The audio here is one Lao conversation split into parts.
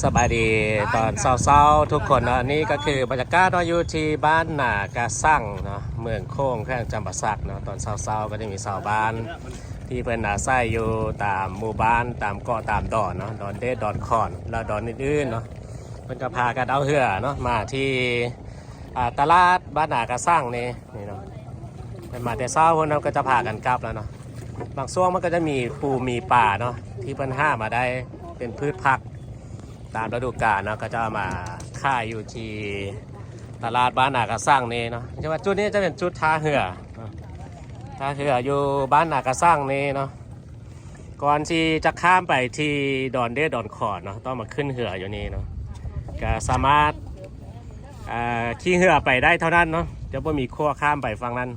ສະບາຍດີຕອນເຊົ້າໆທຸກຄົນເນາະ. ນີ້ກໍຄືບັນຍາກາດເນາະ ຢູ່ທີ່ບ້ານນາກະສັງເນາະ ເມືອງໂຂງ ແຂວງຈຳປາສັກເນາະ. ຕອນເຊົ້າໆກໍຈະມີຊາວບ້ານທີ່ເພິ່ນອາໄສຢູ່ຕາມໝູ່ບ້ານ ຕາມເກາະຕາມດອນເນາະ ດອນເດດ ດອນຂອນ ແລະ ດອນອື່ນໆເນາະ. ເພິ່ນກໍພາກັນເອົາເຮືອເນາະ ມາທີ່ ອ່າ ຕະຫຼາດບ້ານນາກະສັງນີ້ ນີ້ເນາະ. ເພິ່ນມາແຕ່ເຊົ້າພຸ້ນເນາະ ກໍຈະພາກັນກັບແລ້ວເນາະ. ບາງຊ່ວງມັນກໍຈະມີປູມີປາເນາະ ທີ່ເພິ່ນຫາມາໄດ້ເປັນພືດຜັກຕາມລະດູການເນາະ ກໍຈະເອົາມາຂາຍຢູ່ທີ່ຕະຫຼາດບ້ານນາກະສັງນີ້ເນາະ. ແຕ່ວ່າຈຸດນີ້ຈະເປັນຈຸດທ່າເຮືອເນາະ ທ່າເຮືອຢູ່ບ້ານນາກະສັງນີ້ເນາະ. ກ່ອນທີ່ຈະຂ້າມໄປທີ່ດອນເດດ ດອນຂອນເນາະ ຕ້ອງມາຂຶ້ນເຮືອຢູ່ນີ້ເນາະ. ກະສາມາດ ອ່າ ຂີ່ເຮືອໄປໄດ້ເທົ່ານັ້ນເນາະ ຈະບໍ່ມີຂົວຂ້າມໄປຝັ່ງນັ້ນ.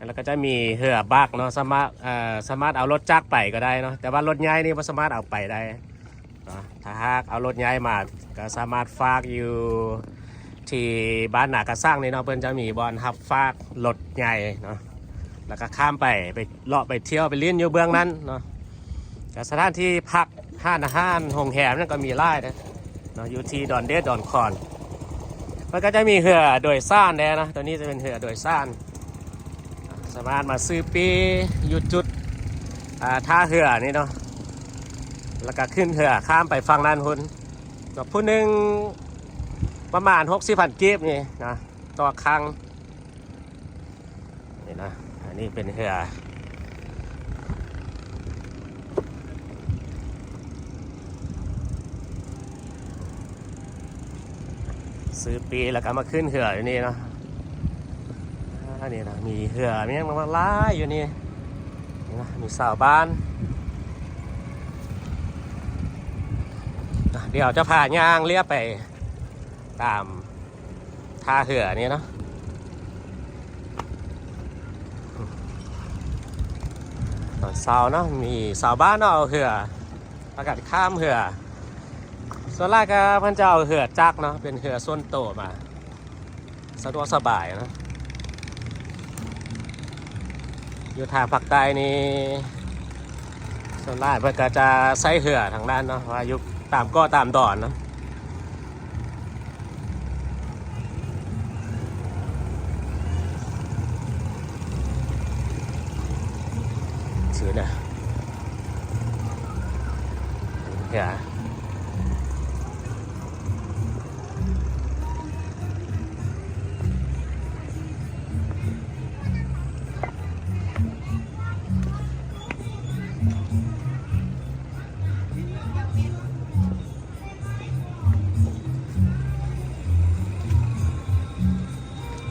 ແລ້ວກໍຈະມີເຮືອບັກເນາະ ສາມາດ ເອີ ສາມາດເອົາລົດຈັກໄປກໍໄດ້ເນາະ ແຕ່ວ່າລົດໃຫຍ່ນີ້ບໍ່ສາມາດເອົາໄປໄດ້ເນາະ. ຖ້າຫາກເອົາລົດໃຫຍ່ມາ ກໍສາມາດຝາກຢູ່ທີ່ບ້ານນາກະສັງນີ້ເນາະ ເພິ່ນຈະມີບ່ອນຮັບຝາກລົດໃຫຍ່ເນາະ. ແລ້ວກໍຂ້າມໄປ ໄປເລາະໄປທ່ຽວໄປຫຼິ້ນຢູ່ເບື້ອງນັ້ນເນາະ. ແລ້ວສະຖານທີ່ພັກ ຮ້ານອາຫານ ໂຮງແຮມ ຫຍັງກໍມີຫຼາຍເດ້ເນາະ ຢູ່ທີ່ດອນເດດ ດອນຂອນ. ມັນກໍຈະມີເຮືອໂດຍສານແດ່ເນາະ ໂຕນີ້ຈະເປັນເຮືອໂດຍສານ ສາມາດມາຊື້ປີ້ຢູ່ຈຸດ ອ່າ ທ່າເຮືອນີ້ເນາະ ແລ້ວກໍຂຶ້ນເຮືອຂ້າມໄປຝັ່ງນັ້ນພຸ້ນເນາະ. ຜູ້ໜຶ່ງປະມານຫົກສິບພັນກີບນີ້ນະ ຕໍ່ຄັ້ງ. ນີ້ນະ ອັນນີ້ເປັນເຮືອ ຊື້ປີ້ແລ້ວກໍມາຂຶ້ນເຮືອຢູ່ນີ້ເນາະ. ອັນນີ້ນະ ມີເຮືອ ມີຫຍັງຫຼາຍຢູ່ນີ້ ນີ້ນະ ມີຊາວບ້ານ. ອ່ະ ດຽວຈະພາຍ່າງລຽບໄປຕາມ ທ່າເຮືອນີ້ເນາະ. ຕອນເຊົ້າເນາະ ມີຊາວບ້ານເນາະ ເອົາເຮືອ ພາກັນຂ້າມເຮືອ. ສ່ວນຫຼາຍກໍເພິ່ນຈະເອົາເຮືອຈັກເນາະ ເປັນເຮືອສ່ວນໂຕມາ ສະດວກສະບາຍເນາະ. ຢູ່ທາງພາກໃຕ້ນີ້ ສ່ວນຫຼາຍເພິ່ນກໍຈະໃຊ້ເຮືອທາງນັ້ນເນາະ ວ່າຢູ່ຕາມເກາະຕາມດອນເນາະ. ຊື່ນະ ເຮືອ.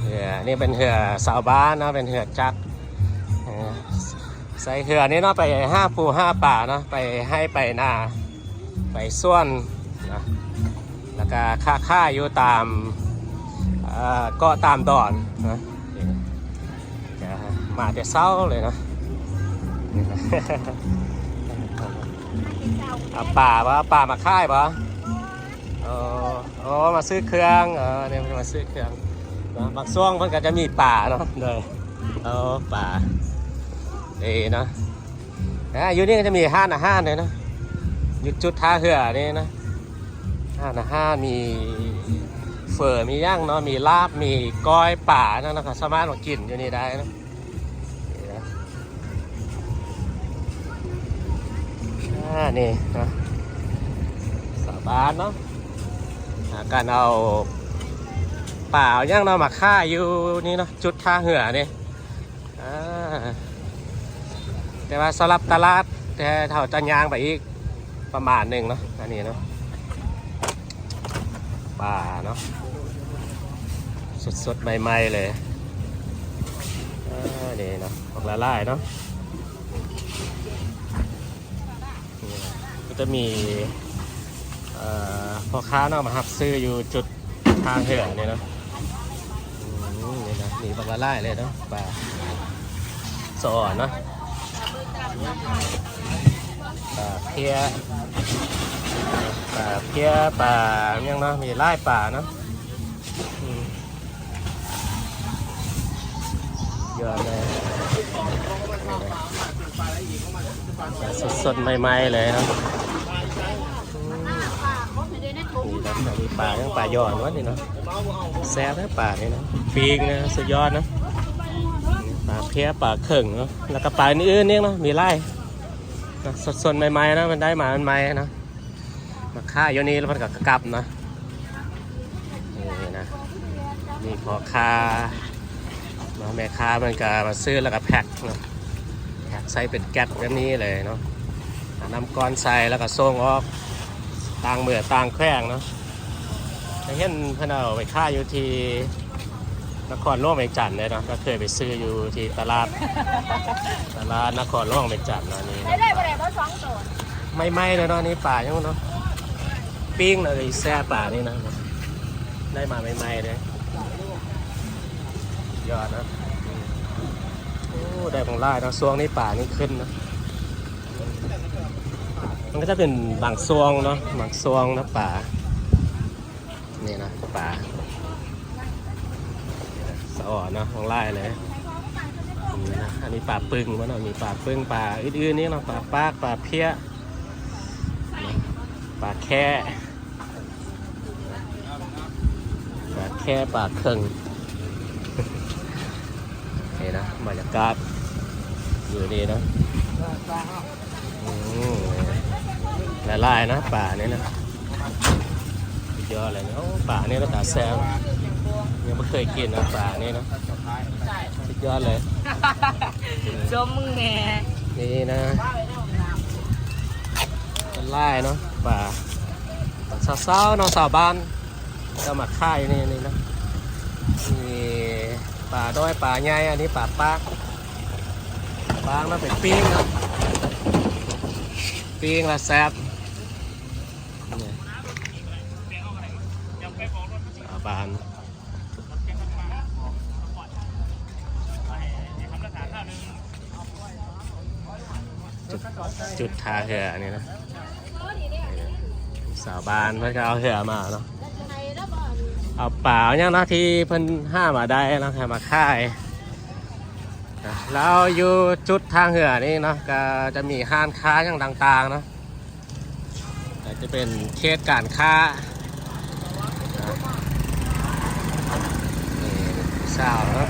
ເຮືອນີ້ເປັນເຮືອຊາວບ້ານເນາະ ເປັນເຮືອຈັກ ເອີ ໃສ່ເຮືອນີ້ເນາະ ໄປຫາປູຫາປາເນາະ ໄປໄຮ່ໄປນາ ໄປສວນເນາະ ແລ້ວກະຄ້າຂາຍຢູ່ຕາມ ເອີ ເກາະຕາມດອນເນາະ. ມາແຕ່ເຊົ້າເລີຍເນາະ. ເອົາປາບໍ່? ເອົາປາມາຂາຍບໍ່? ໂອ້ ໂອ້ ມາຊື້ເຄື່ອງ ເອີ ນີ້ມາຊື້ເຄື່ອງເນາະ. ບາງຊ່ວງເພິ່ນກໍຈະມີປາເນາະ ໂດຍ ເອົາປາ ເອີ ເນາະ. ອ່າ ຢູ່ນີ້ກໍຈະມີຮ້ານອາຫານເດ້ເນາະ ຢູ່ຈຸດທ່າເຮືອນີ້ເນາະ. ຮ້ານອາຫານ ມີເຝີ ມີຫຍັງເນາະ ມີລາບ ມີກ້ອຍປາເນາະ ແລ້ວກໍສາມາດມາກິນຢູ່ນີ້ໄດ້ເນາະ. ອ່າ ນີ້ເນາະ ຊາວບ້ານເນາະ ຫາກັນເອົາປາເອົາຫຍັງເນາະ ມາຂາຍຢູ່ນີ້ເນາະ ຈຸດທ່າເຮືອນີ້. ອ່າ ແຕ່ວ່າສຳລັບຕະຫຼາດ ແຕ່ເຮົາຈະຍ່າງໄປອີກປະມານໜຶ່ງເນາະ. ອັນນີ້ເນາະ ປາເນາະ ສົດໆ ໃໝ່ໆ ເລີຍ. ອ່າ ນີ້ເນາະ ບັກຫຼາຍໆ ເນາະ. ນີ້ນະ ກໍຈະມີ ເອີ ພໍ່ຄ້າເນາະ ມາຮັບຊື້ຢູ່ຈຸດທ່າເຮືອນີ້ເນາະ. ອືມ ນີ້ນະ ມີບັກຫຼາຍໆ ເລີຍເນາະ ປາສະອອນເນາະ ປາເພຍ ປາເພຍ ປາຫຍັງເນາະ ມີຫຼາຍປາເນາະ. ອືມ ຍອດເລີຍ ສົດໆ ໃໝ່ໆ ເລີຍເນາະ. ອືມ ອັນນີ້ປາຫຍັງ ປາຢອນວະນີ້ເນາະ ແຊບເດີປານີ້ເນາະ ປີ້ງນະ ສຸດຍອດນະ ປາເພຍ ປາເຂັງເນາະ ແລ້ວກໍປາອື່ນໆອີກເນາະ ມີຫຼາຍນະ ສົດໆໃໝ່ໆນະ ມັນໄດ້ມາໃໝ່ໆນະ ມາຂາຍຢູ່ນີ້ແລ້ວມັນກໍກັບນະ ນີ້ນະ ມີພໍ່ຄ້າເນາະ ແມ່ຄ້າເພິ່ນກໍມາຊື້ແລ້ວກໍແພັກເນາະ ແພັກໃສ່ເປັນແກັດແບບນີ້ເລີຍເນາະ ເອົານ້ຳກ້ອນໃສ່ແລ້ວກໍສົ່ງອອກຕ່າງເມືອງຕ່າງແຂວງເນາະ ໄດ້ເຫັນເພິ່ນເອົາໄປຂາຍຢູ່ທີ່ນະຄອນຫຼວງວຽງຈັນເດ້ເນາະ ກໍເຄີຍໄປຊື້ຢູ່ທີ່ຕະຫຼາດ ຕະຫຼາດນະຄອນຫຼວງວຽງຈັນເນາະ ນີ້ເນາະ ໄດ້ບໍ່ ໄດ້ບໍ່ສອງໂຕ ໃໝ່ໆເລີຍເນາະ ນີ້ປາຫຍັງເນາະ ປີ້ງເລີຍ ແຊບປານີ້ນະ ໄດ້ມາໃໝ່ໆເດ້ ຍອດເນາະ ໂອ້ ໄດ້ບັກຫຼາຍເນາະ ຊ່ວງນີ້ປານີ້ຂຶ້ນເນາະ ມັນກໍຈະເປັນບາງຊ່ວງເນາະ ບາງຊ່ວງນະປາ ນີ້ນະປາສະອອນເນາະ ບັກຫຼາຍເລີຍ ນີ້ນະ ອັນນີ້ປາປຶ້ງມັນເນາະ ມີປາປຶ້ງ ປາອື່ນໆນີ້ເນາະ ປາປາກ ປາເພຍ ປາແຄ ປາແຄ ປາເຂັງ ນີ້ນະ ບັນຍາກາດຢູ່ນີ້ນະ ອືມ ຫຼາຍໆນະ ປານີ້ນະ ສຸດຍອດເລີຍນະ ໂອ້ ປານີ້ໜ້າຕາແຊບ ຍັງບໍ່ເຄີຍກິນນະ ປານີ້ນະ ສຸດຍອດເລີຍ ຊົມມຶງແດ່ ນີ້ນະ ຫຼາຍເນາະ ປາ ເຊົ້າໆເນາະ ຊາວບ້ານ ເຂົາມາຂາຍໃນນີ້ນະ ມີປານ້ອຍປາໃຫຍ່ ອັນນີ້ປາປາກ ປາປາກນະ ໄປປີ້ງນະ ປີ້ງລະແຊບ ຊາວບ້ານ ຈຸດ ຈຸດທ່າເຮືອນີ້ນະ ຊາວບ້ານເພິ່ນກໍເອົາເຮືອມາເນາະ ເອົາປາ ເອົາຫຍັງເນາະ ທີ່ເພິ່ນຫາມາໄດ້ເນາະ ໃຫ້ມາຂາຍນະ ແລ້ວຢູ່ຈຸດທ່າເຮືອນີ້ເນາະ ກໍຈະມີຮ້ານຄ້າຫຍັງຕ່າງໆເນາະ ກໍຈະເປັນເຂດການຄ້າ ນີ້ສາວເນາະ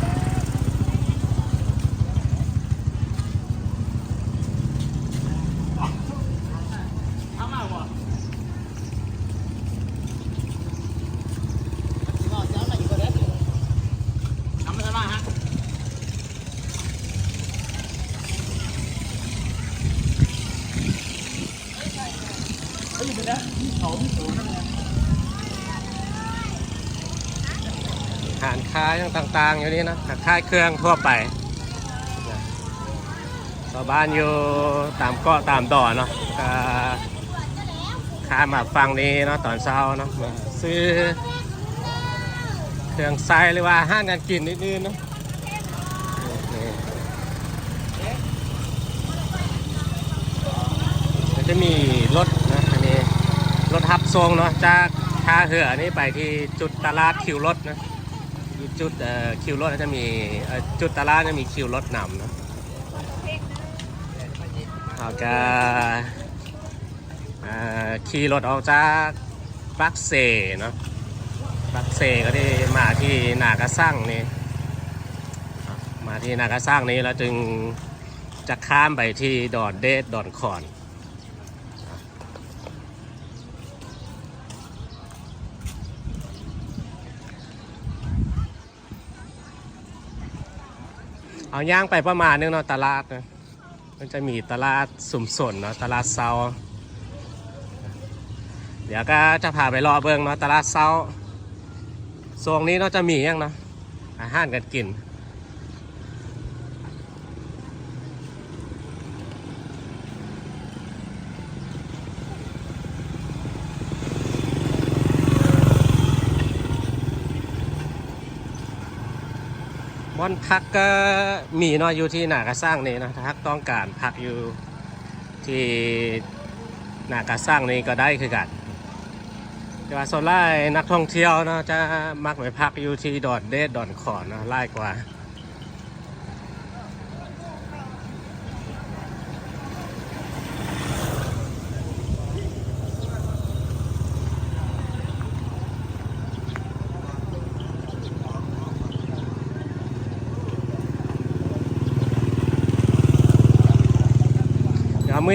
ຮ້ານຄ້າຫຍັງຕ່າງໆຢູ່ນີ້ນະ ຂາຍເຄື່ອງທົ່ວໄປ ຊາວບ້ານຢູ່ຕາມເກາະຕາມດອນເນາະ ກໍຂ້າມມາຝັ່ງນີ້ເນາະ ຕອນເຊົ້າເນາະ ມາຊື້ເຄື່ອງໃຊ້ ຫຼືວ່າອາຫານການກິນອື່ນໆເນາະ. ນີ້ ກໍຈະມີລົດນະ ອັນນີ້ລົດຮັບສົ່ງເນາະ ຈາກທ່າເຮືອນີ້ໄປທີ່ຈຸດຕະຫຼາດຄິວລົດນະ ຢູ່ຈຸດ ເອີ ຄິວລົດຈະມີ ເອີ ຈຸດຕະຫຼາດຈະມີຄິວລົດນຳນະ ເຮົາກະ ອ່າ ຂີ່ລົດອອກຈາກປາກເຊເນາະ ປາກເຊກໍໄດ້ມາທີ່ນາກະສັງນີ້ ມາທີ່ນາກະສັງນີ້ແລ້ວຈຶ່ງຈະຂ້າມໄປທີ່ດອນເດດ ດອນຂອນ ເຮົາຍ່າງໄປປະມານໜຶ່ງເນາະ ຕະຫຼາດນະ ມັນຈະມີຕະຫຼາດຊຸມຊົນເນາະ ຕະຫຼາດເຊົ້າ ດຽວກໍຈະພາໄປເລາະເບິ່ງເນາະ ຕະຫຼາດເຊົ້າ ຊ່ວງນີ້ເນາະ ຈະມີຫຍັງເນາະ ອາຫານການກິນ. ບ່ອນພັກກໍມີເນາະ ຢູ່ທີ່ນາກະສັງນີ້ເນາະ ຖ້າຫາກຕ້ອງການພັກຢູ່ທີ່ນາກະສັງນີ້ກໍໄດ້ຄືກັນ ແຕ່ວ່າສ່ວນຫຼາຍນັກທ່ອງທ່ຽວເນາະ ຈະມັກໄປພັກຢູ່ທີ່ດອນເດດ ດອນຂອນເນາະ ຫຼາຍກວ່າ. ເ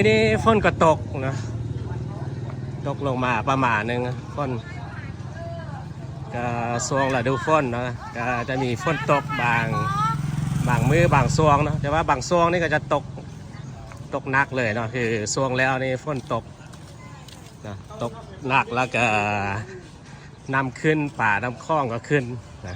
ມື້ນີ້ຝົນກໍຕົກເນາະ ຕົກລົງມາປະມານໜຶ່ງ ຝົນ ກໍຊ່ວງລະດູຝົນເນາະ ກໍຈະມີຝົນຕົກບາງ ບາງມື້ບາງຊ່ວງເນາະ ແຕ່ວ່າບາງຊ່ວງນີ້ກໍຈະຕົກ ຕົກໜັກເລີຍເນາະ ຄືຊ່ວງແລ້ວນີ້ຝົນຕົກເນາະ ຕົກໜັກ ແລ້ວກໍນ້ຳຂຶ້ນ ປານ້ຳຂອງກໍຂຶ້ນນະ.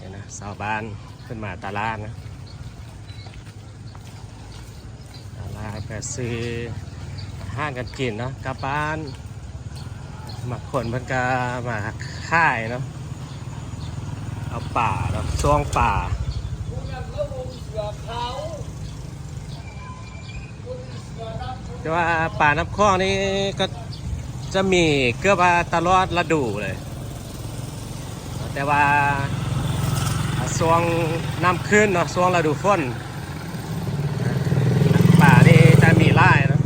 ນີ້ນະ ຊາວບ້ານເພິ່ນມາຕະຫຼາດນະ ຕະຫຼາດກໍຊື້ອາຫານກັນກິນເນາະ ກັບບ້ານ ບາງຄົນເພິ່ນກໍມາຂາຍເນາະ ເອົາປາເນາະ ຊ່ວງປາ. ແຕ່ວ່າປານ້ຳຂອງນີ້ກໍຈະມີເກືອບວ່າຕະຫຼອດລະດູເລີຍ ແຕ່ວ່າຊ່ວງນ້ຳຂຶ້ນເນາະ ຊ່ວງລະດູຝົນ ປານີ້ຈະມີຫຼາຍເນາະ.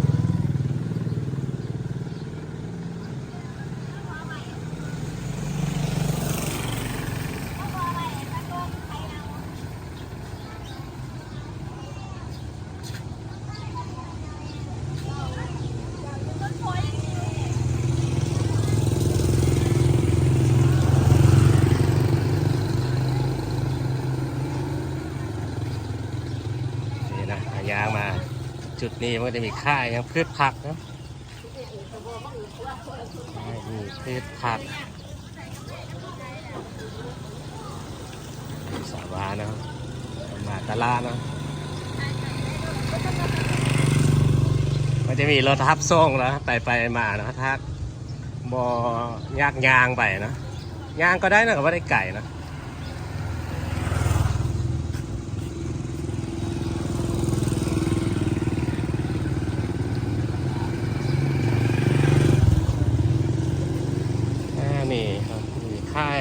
ນີ້ນະ ຍ່າງມາຈຸດນີ້ ມັນກໍຈະມີຂາຍຫຍັງ ພືດຜັກເນາະ. ນີ້ ພືດຜັກ ຊາວບ້ານເນາະ ມາຕະຫຼາດເນາະ ມັນຈະມີລົດຮັບສົ່ງເນາະ ໄປໄປມາເນາະ ຖ້າບໍ່ຢາກຍ່າງໄປເນາະ ຍ່າງກໍໄດ້ເນາະ ກໍບໍ່ໄດ້ໄກເນາະ. ອ່າ ນີ້ເຂົາມີຂາຍ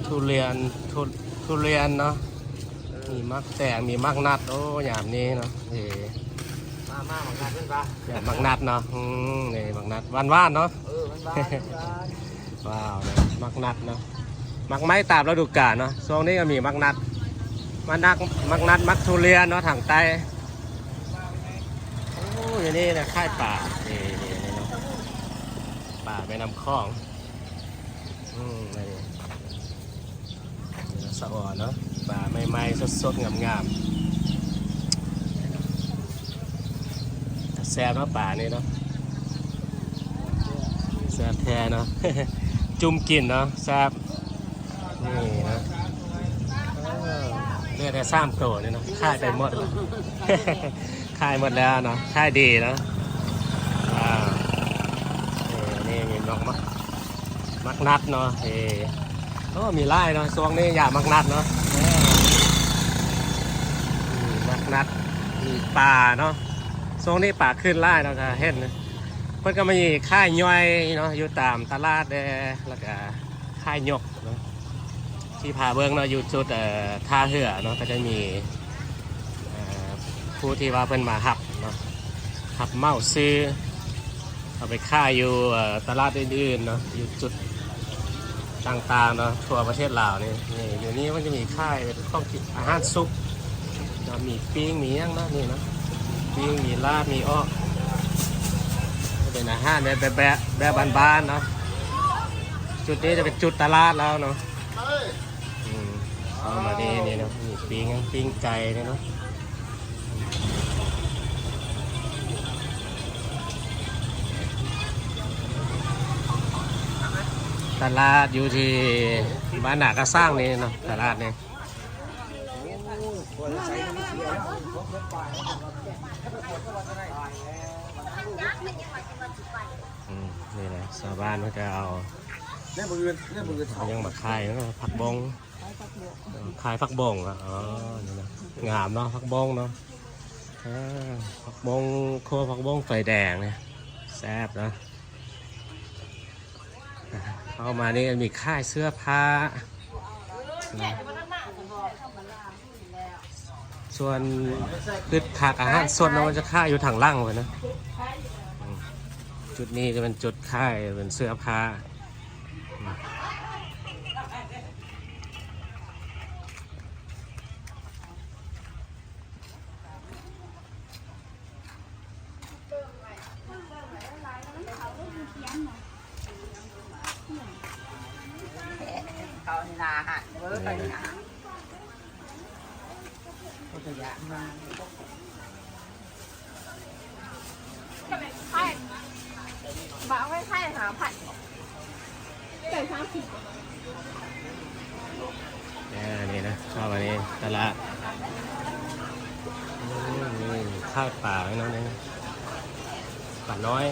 ທຸລຽນ ທຸ ທຸລຽນເນາະ ມີໝາກແຕງ ມີໝາກນັດ ໂອ້ ຍາມນີ້ເນາະ ເອີ ມາ ມາ ໝາກນັດເພິ່ນວ່າ ຢາກໝາກນັດເນາະ ອືມ ນີ້ໝາກນັດ ຫວານໆເນາະ ເອີ ຫວານໆ ຫວານໆ. ວ້າວ ໝາກນັດເນາະ ໝາກໄມ້ຕາມລະດູການເນາະ ຊ່ວງນີ້ກໍມີໝາກນັດ ໝາກນັດ ໝາກນັດ ໝາກທຸລຽນເນາະ ທາງໃຕ້. ໂອ້ ຢູ່ນີ້ນະ ຂາຍປາ ນີ້ ນີ້ ນີ້ເນາະ ປາແມ່ນ້ຳຂອງ ອືມ ນີ້ ນີ້ເນາະ ສະອອນເນາະ ປາໃໝ່ໆ ສົດໆ ງາມໆ ແຊບເນາະ ປານີ້ເນາະ ແຊບແທ້ເນາະ ຈຸ່ມກິນເນາະ ແຊບ ນີ້ເນາະ ເອີ ເຫຼືອແຕ່ສາມໂຕນີ້ເນາະ ຂາຍໄປໝົດແລ້ວ ຂາຍໝົດແລ້ວເນາະ ຂາຍດີເນາະ ວ້າວ ເອີ ນີ້ມີໝາກ ໝາກ ໝາກນັດເນາະ ເອີ ໂອ້ ມີຫຼາຍເນາະ ຊ່ວງນີ້ຢາກໝາກນັດເນາະ ເອີ ມີໝາກນັດ ມີປາເນາະ ຊ່ວງນີ້ປາຂຶ້ນຫຼາຍເນາະ ກໍເຫັນ ເພິ່ນກໍມີຂາຍຍ່ອຍເນາະ ຢູ່ຕາມຕະຫຼາດແດ່ ແລ້ວກໍຂາຍຍົກເນາະ ທີ່ພາເບິ່ງເນາະ ຢູ່ຈຸດ ເອີ ທ່າເຮືອເນາະ ກໍຈະມີ ເອີ ຜູ້ທີ່ວ່າເພິ່ນມາຮັບເນາະ ຮັບເໝົາຊື້ ເອົາໄປຂາຍຢູ່ ເອີ ຕະຫຼາດອື່ນໆເນາະ ຢູ່ຈຸດຕ່າງໆເນາະ ທົ່ວປະເທດລາວນີ້ ນີ້ ຢູ່ນີ້ມັນຈະມີຂາຍເປັນຂອງກິນ ອາຫານສຸກເນາະ ມີປີ້ງ ມີຫຍັງເນາະ ນີ້ເນາະ ມີປີ້ງ ມີລາບ ມີເອາະ ເປັນອາຫານແບບ ແບບ ແບບ ແບບບ້ານໆເນາະ ຈຸດນີ້ຈະເປັນຈຸດຕະຫຼາດລາວເນາະ. ອືມ ເຂົ້າມານີ້ ນີ້ເນາະ ມີປີ້ງ ປີ້ງໄກ່ນີ້ເນາະ ຕະຫຼາດຢູ່ທີ່ບ້ານນາກະສ້າງນີ້ເນາະ ຕະຫຼາດນີ້ ອືມ ນີ້ນະ ຊາວບ້ານເພິ່ນກໍເອົາ ແນວອື່ນ ແນວອື່ນ ເອົາຫຍັງມາຂາຍເນາະ ຜັກບົ້ງ ຂາຍຜັກບົ້ງ ຂາຍຜັກບົ້ງເນາະ. ອໍ ນີ້ນະ ງາມເນາະ ຜັກບົ້ງເນາະ. ເອີ ຜັກບົ້ງ ຄົວຜັກບົ້ງໄຟແດງນີ້ ແຊບເນາະ. ເຂົ້າມານີ້ມີຂາຍເສື້ອຜ້ານະ. ສ່ວນພືດຜັກອາຫານສົດເນາະ ມັນຈະຂາຍຢູ່ທາງຫຼັງພຸ້ນນະ. ອືມ ຈຸດນີ້ຈະເປັນຈຸດຂາຍເປັນເສື້ອຜ້າ. ອືມ ເຂົາໃນໜ້າຫັ້ນເວີ້ຍ ເຂົາໃນໜ້າ ເຂົາຈະຢາກມາ ບາດໄວ້ໃຊ້ຫ້າພັນ ເອີ ນີ້ນະ ເຂົ້າມານີ້ຕະຫຼາດ. ອືມ ນີ້ຂາຍປາເນາະ ນີ້ປານ້ອຍ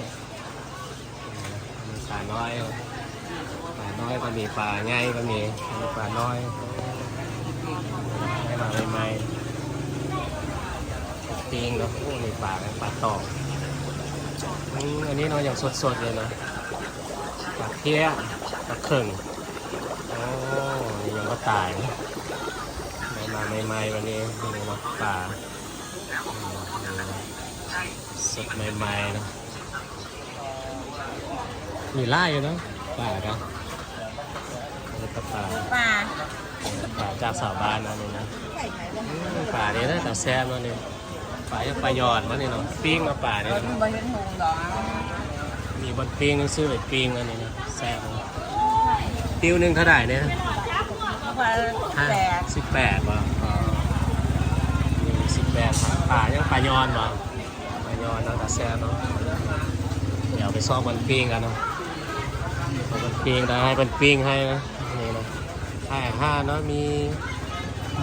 ມີປານ້ອຍ ປານ້ອຍກໍມີ ປາໃຫຍ່ກໍມີ ມີປານ້ອຍ ໄດ້ມາໃໝ່ໆ ປີ້ງເນາະ. ໂອ້ ມີປາ ປາຕອງ. ອືມ ອັນນີ້ເນາະ ຍັງສົດໆ ເລີຍເນາະ. ປາເພຍ ປາເຂັງ. ໂອ້ ນີ້ຍັງບໍ່ຕາຍ ໄດ້ມາໃໝ່ໆ ວັນນີ້. ນີ້ເນາະ ປາ ອືມ ສົດໃໝ່ໆ ເນາະ. ມີຫຼາຍຢູ່ເນາະ ປາກະ ປາ ປາ ປາຈາກຊາວບ້ານເນາະ ນີ້ນະ. ອືມ ປານີ້ນະ ຕາແຊບເນາະນີ້. ປາຍັງ ປາຍອນບໍ່ນີ້ເນາະ ປີ້ງເອົາປານີ້ນະ. ບໍ່ເຫັນຫຸງດອກ ມີບ່ອນປີ້ງ ຊື້ໄປປີ້ງອັນນີ້ນະ ແຊບ. ຕິວໜຶ່ງເທົ່າໃດນີ້? ສິບແປດ ສິບແປດບໍ່? ອໍ ນີ້ສິບແປດ. ປາຍັງ ປາຍອນບໍ່? ປາຍອນເນາະ ຕາແຊບເນາະ. ດຽວໄປຊອກບ່ອນປີ້ງກັນເນາະ ເອົາບ່ອນປີ້ງ ດຽວໃຫ້ເພິ່ນປີ້ງໃຫ້ນະ. ນີ້ນະ ຂາຍອາຫານເນາະ ມີ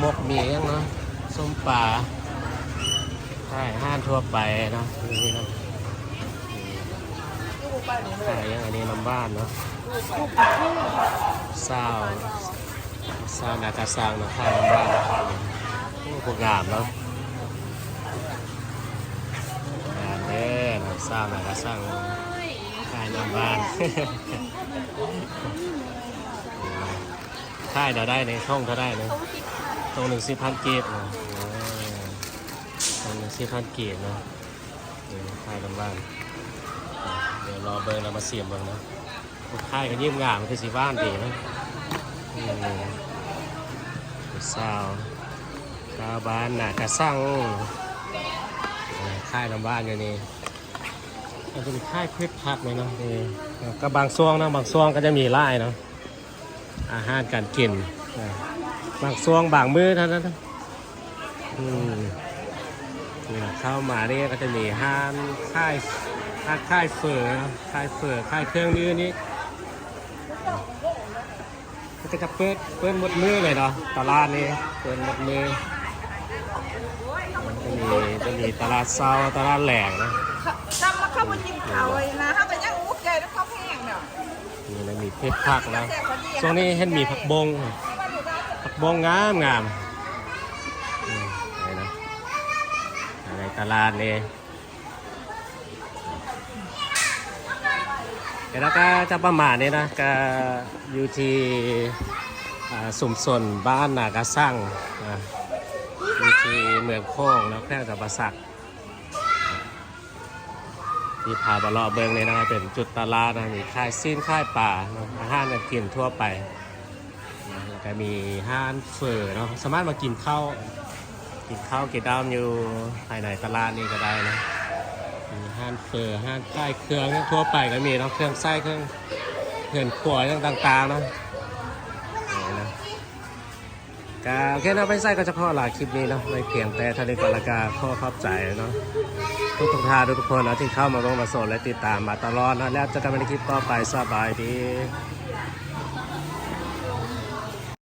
ໝົກ ມີຫຍັງເນາະ ສົ້ມປາ ຂາຍອາຫານທົ່ວໄປເນາະ. ນີ້ນະ ຂາຍຫຍັງ ອັນນີ້ນ້ຳຫວານເນາະ ຊາວ ຊາວນາກາຊັງເນາະ ຂາຍນ້ຳຫວານ. ໂອ້ ຜູ້ງາມເນາະ ງາມເດີເນາະ ຊາວນາກາຊັງ ຂາຍນ້ຳຫວານ. ຂາຍເທົ່າໃດນີ້? ຖົງເທົ່າໃດນີ້? ຖົງໜຶ່ງສິບພັນກີບເນາະ. ໂອ້ ຖົງໜຶ່ງສິບພັນກີບເນາະ. ນີ້ຂາຍນ້ຳຫວານ ດຽວລໍເບິ່ງ ລະມາຊີມເບິ່ງເນາະ. ຂາຍກໍຍິ້ມງາມ ຄືຊິຫວານດີເນາະ. ອືມ ຜູ້ສາວ ຊາວບ້ານນາກະສັງ ຂາຍນ້ຳຫວານຢູ່ນີ້. ອັນນີ້ຂາຍພືດຜັກເລີຍເນາະ ນີ້ ກໍບາງຊ່ວງເນາະ ບາງຊ່ວງກໍຈະມີຫຼາຍເນາະ ອາຫານການກິນ ບາງຊ່ວງບາງມື້ເທົ່ານັ້ນ. ອືມ ນີ້ນະ ເຂົ້າມານີ້ກໍຈະມີຮ້ານຂາຍ ຮ້ານຂາຍເຝີ ຂາຍເຝີ ຂາຍເຄື່ອງດື່ມນີ້ ເພິ່ນກໍຈະເປີດ ເປີດໝົດມື້ເລີຍເນາະ ຕະຫຼາດນີ້ເປີດໝົດມື້. ຈະມີ ຈະມີຕະຫຼາດເຊົ້າ ຕະຫຼາດແລງນະ. ເຂົາ ເຂົາບໍ່ກິນເຂົ້ານະ ເຮົາກໍຍັງອຸກໃຈນຳເຂົາແພງເນາະ. ນີ້ນະ ມີພືດຜັກນະ ຊ່ວງນີ້ເຫັນມີຜັກບົ້ງ ຜັກບົ້ງງາມໆ. ອືມ ນີ້ນະ ໃນຕະຫຼາດນີ້ ແລ້ວກໍຈະປະມານນີ້ນະ ກໍຢູ່ທີ່ ອ່າ ຊຸມຊົນບ້ານນາກະສັງ ອ່າ ຢູ່ທີ່ເມືອງໂຂງເນາະ ແຂວງຈຳປາສັກ. ທີ່ພາມາເລາະເບິ່ງນີ້ນະ ເປັນຈຸດຕະຫຼາດນະ ມີຂາຍຊີ້ນຂາຍປາເນາະ ອາຫານການກິນທົ່ວໄປນະ ແລ້ວກໍມີຮ້ານເຝີເນາະ ສາມາດມາກິນເຂົ້າ ກິນເຂົ້າກິນນ້ຳຢູ່ພາຍໃນຕະຫຼາດນີ້ກໍໄດ້ນະ. ມີຮ້ານເຝີ ຮ້ານຂາຍເຄື່ອງທົ່ວໄປກໍມີເນາະ ເຄື່ອງໃຊ້ ເຄື່ອງເຮືອນຄົວຫຍັງຕ່າງໆເນາະ. ກະໂອເຄເນາະ ໄປໃສກໍຈະຂໍລາຄລິບນີ້ເນາະ ໄວ້ພຽງແຕ່ເທົ່ານີ້ກ່ອນ ແລ້ວກະຂໍຂອບໃຈເນາະ ທຸກໆທ່ານ ທຸກໆຄົນເນາະ ທີ່ເຂົ້າມາເບິ່ງມາຊົມ ແລະ ຕິດຕາມມາຕະຫຼອດເນາະ ແລ້ວເຈີກັນໃໝ່ໃນຄລິບຕໍ່ໄປ ສະບາຍດີ.